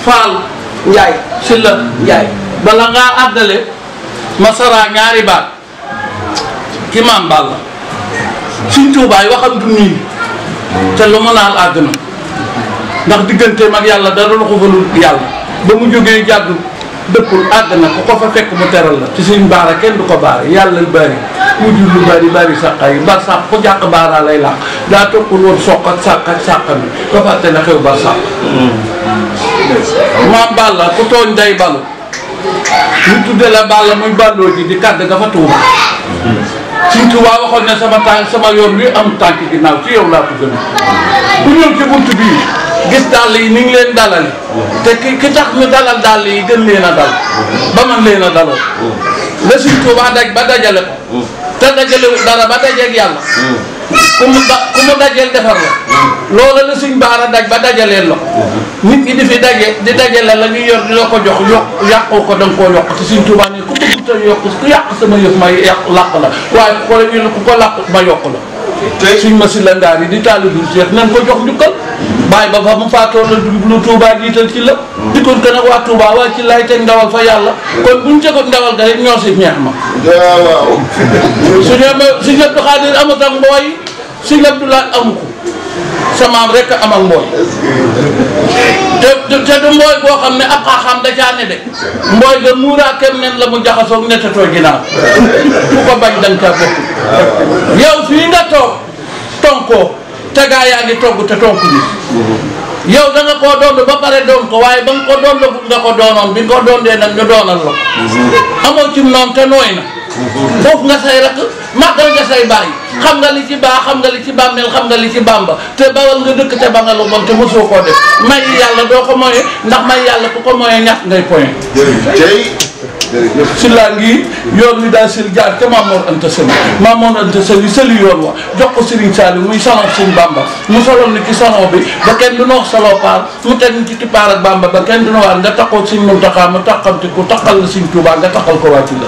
Faal Njaay Silla Njaay bala ngaa àddale masara ñaari baat ki Maam Balla Sëñ Tuubaa waxam du nii te lu mu naan àgg na ndax digganteem ak yàlla dara lu ko fa lu yàlla ba mu jógee jàddu dëppul àgg na ku ko fa fekk mu teral la ci Sëñ Baara kenn du ko baare yàlla bari mu jur lu bari sàqa yi bar sàq ku jàq baaraa lay làq daa toppul woon soq ak sàq mi ba fàtte na xew bar sàq Maam Balla ku tooñ day balu ñu tudde la Balla muy balloo ji di kàdd nga fa Tuuba Sëñ Tuuba waxoon ne sama yoon wi am tànk ginnaaw ci yow laa ko gën ku ñëw ci bunt bii gis dàll yi ni ngi leen dalali te ki tax ñu dalal dàll yi gën leen a dal ba man leen a daloo la Sëñ Tuuba daj ba dajale ko te dajale dara ba dajeeg yàlla ku mu dajeel defar la loola la Sëñ Baara daj ba dajaleel la nit ñi di fi di dajale la ñuy yor di la ko jox yàqu ko da nga koo yokk te Sëñ Tuuba ne ku bëgg te yokk ku yàq sama yëf ma làq la waaye ku ko làq ma yokk la suñ ma si la ndaar yi di taalibu Cheikh nañ ko jox njukkal bàyyi ba fa mu faatoo la lu Touba jiital ci la dikkoon ko nag waa Touba waa ci lay teg ndawal fa yàlla kon buñ tegoon ndawal ga rek ñoo si ñeex ma waaw Sëñ Abdou Khadir amut ak mbooy Sëñ Abdoulaye amu ko samaam rek am ak mbooy te du mbooy boo xam ne ab xaaxaam da caa ne de mbooy ga muuraa kem nen la mu jaxasoog nettatoo ginnaaw ku ko bañ danga caa bokk yow fii nga toog tonkoo te gaa yaa ngi togg te tonku ni yow da nga koo doon ba pare doon ko waaye ba nga ko doon nga ko doonoon bi nga ko doon dee nag ñu doonal la amoo ci noonu te nooy na foofu nga say rakk màggal nga say bàyyi xam nga li ci baax xam nga li ci bàmmeel xam nga li ci bàmba te bawal nga dëkk te ba nga lu bon te mosoo koo def may yàlla doo ko moye ndax may yàlla ku ko moye ñàkk ngay poye si laa ngi yoon wi daal sil jaar te Mamoor Anta Sali sëli yoon wa jox ko Serigne Saliou muy salon Sëñ Bamba mu soloon ni ci salon bi ba kenn du noox salon paar mu teg ni ci tippaar ak Bamba ba kenn du na waar nga taxaw Sëñ Muntaxa mu taxamti ku taxal la Sëñ Tuubaa nga taxal ko wàcc la